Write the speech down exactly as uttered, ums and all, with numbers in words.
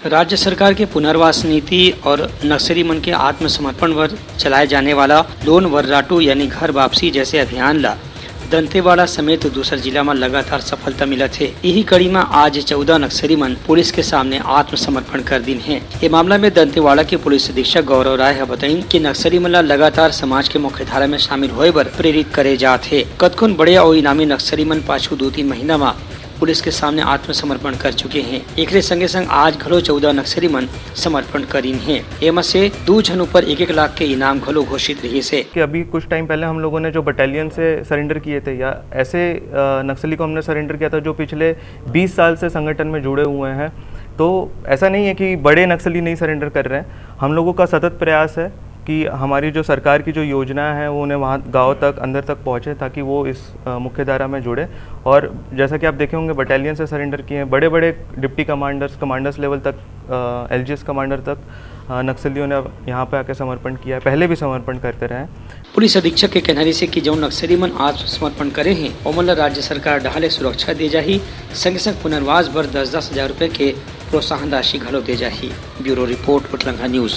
राज्य सरकार के पुनर्वास नीति और नक्सली मन के आत्मसमर्पण बर चलाए जाने वाला लोन वर्राटू यानी घर वापसी जैसे अभियान ला दंतेवाड़ा समेत दूसर जिला म लगातार सफलता मिलत हे। इही कड़ी म आज चौदह नक्सली मन पुलिस के सामने आत्मसमर्पण कर दिन हे। ए मामला में दंतेवाड़ा के पुलिस अधीक्षक गौरव राय ह बताइन कि नक्सली मन ला लगातार समाज के मुख्यधारा में शामिल होए बर प्रेरित करे जात हे। कतकोन बड़े अउ इनामी नक्सली मन पाछू दू तीन महीना म पुलिस के सामने आत्मसमर्पण कर चुके हे। एकरे संगे संग आज घलो चौदह नक्सली मन समर्पण करिन हे। एमा से दू झन ऊपर एक एक लाख के इनाम घलो घोषित रिहिस हे। कि अभी कुछ टाइम पहले हम लोगों ने जो बटालियन से सरेंडर किए थे या ऐसे, अ, नक्सली को हमने सरेंडर किया था जो पिछले बीस साल से संगठन में जुड़े हुए हैं। तो ऐसा नहीं है कि बड़े नक्सली नहीं सरेंडर कर रहे हैं। हम लोगों का सतत प्रयास है कि हमारी जो सरकार की जो योजना है वो उन्हें वहाँ गाँव तक, अंदर तक पहुँचे, ताकि वो इस, अ, मुख्य धारा में जुड़े। और जैसा कि आप देखे होंगे, बटालियन से सरेंडर किए हैं, बड़े-बड़े डिप्टी कमांडर्स, कमांडर्स लेवल तक, अ, एलजीएस कमांडर तक, अ, नक्सलियों ने अब यहाँ पे आके समर्पण किया है, पहले भी समर्पण करते रहे हैं। पुलिस अधीक्षक के कहना रहिस हे कि जउन नक्सली मन आत्मसमर्पण करे हें, ओमन ल राज्य सरकार डहार ले सुरक्षा दे जाही, संगे संग पुनर्वास बर दस दस हजार रुपए के प्रोत्साहन राशि घलो दे जाही। ब्यूरो रिपोर्ट, उठलंगा न्यूज।